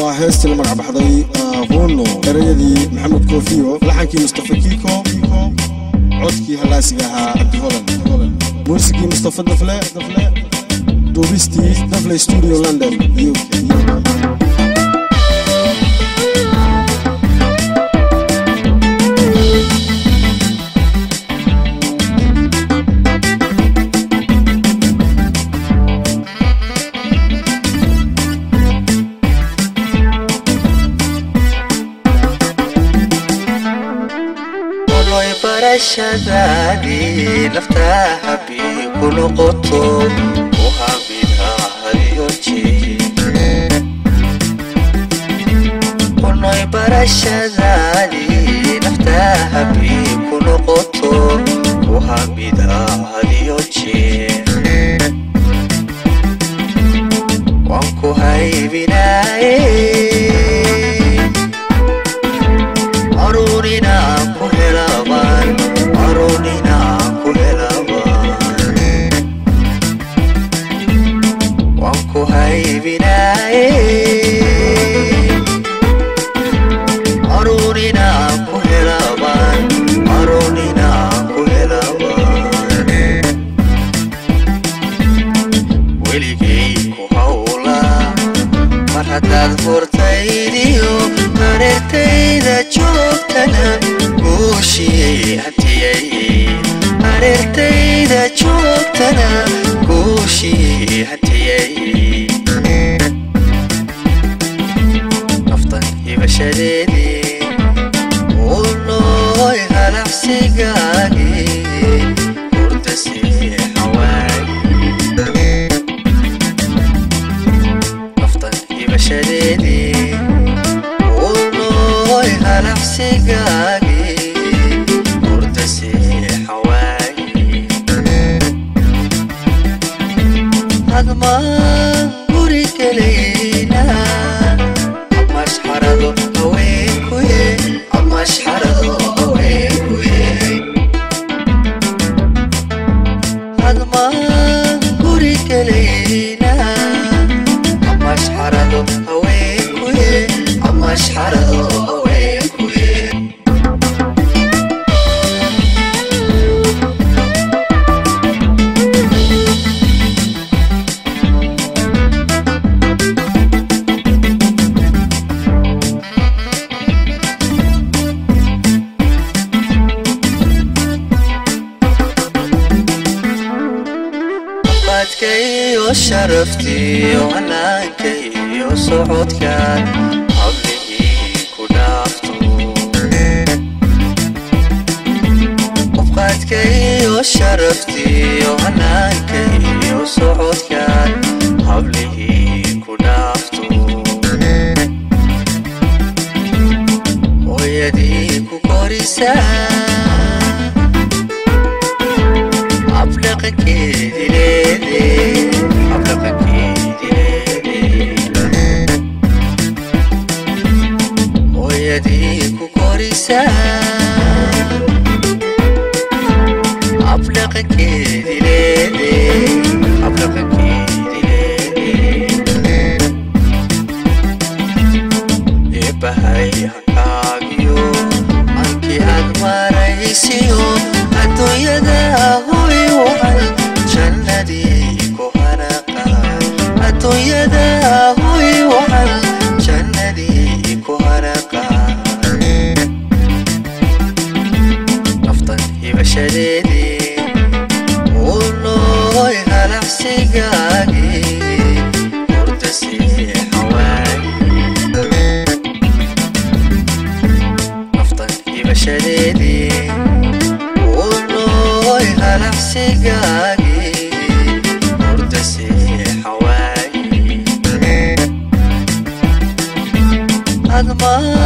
Waa heestii la magac baxday Huno, erayadii Maxamed Koofiyo, laxankii Mustafa Kiiko, codkii halaasiga ahaa Cabdi Hodan, muusigii Mustafa Dafle, duubistii Dafle Studio, London, UK. Barashadaadii naftaa habii ku noqoto u hamida hadiyo jeer. Kunoy barashadaadii naftaa habii ku noqoto u hamida hadiyo jeer. Waan ku haybinaaye aruurina ku helabaan, aruurina ku helabaan. Waan ku haybinaaye aruurina ku helabaan, aruurina ku helabaan. Weligay ku hawla mar haddaad hortaydiyo hareertayda joogtana guushii hantiyay, hareertayda joogtana guushii hantiyay. Naftan hibashadeedii ulooy halacsigaagii hurda seexawaay. Naftan hibashadeedii ulooy halacsigaagii hurda seexawaay. Hadmaan guri gelayna amashxarado haweenkuye, amashxarado haweenkuye. Hadmaan guri gelayna amashxarado haweenkuye, amashxarado haweenkuye. Qaadka iyo sharaftiyo hanaanka iyo socodka hablihii ku dhaafto. Qofqaadka iyo sharaftiyo hanaanka iyo socodka hablihii ku dhaafto. Hooyadii ku korisaa habdhaqankeedi leede, habdhaqankeedi leede. Hooyadii ku korisaa habdhaqankeedi leede, habdhaqankeedi leede. Eebbahay hankaagiyo hankii aad maraysiyo adduunyada hoy wacan jannadii ku hanaqa, adduunyada hoy wacan jannadii ku hanaqa. Naftan hibashadeedii ulooy halacsigaagii hurda seexawaay. Naftan hibashadeedii ulooy halacsigaagii hurda seexawaay. Hadmaan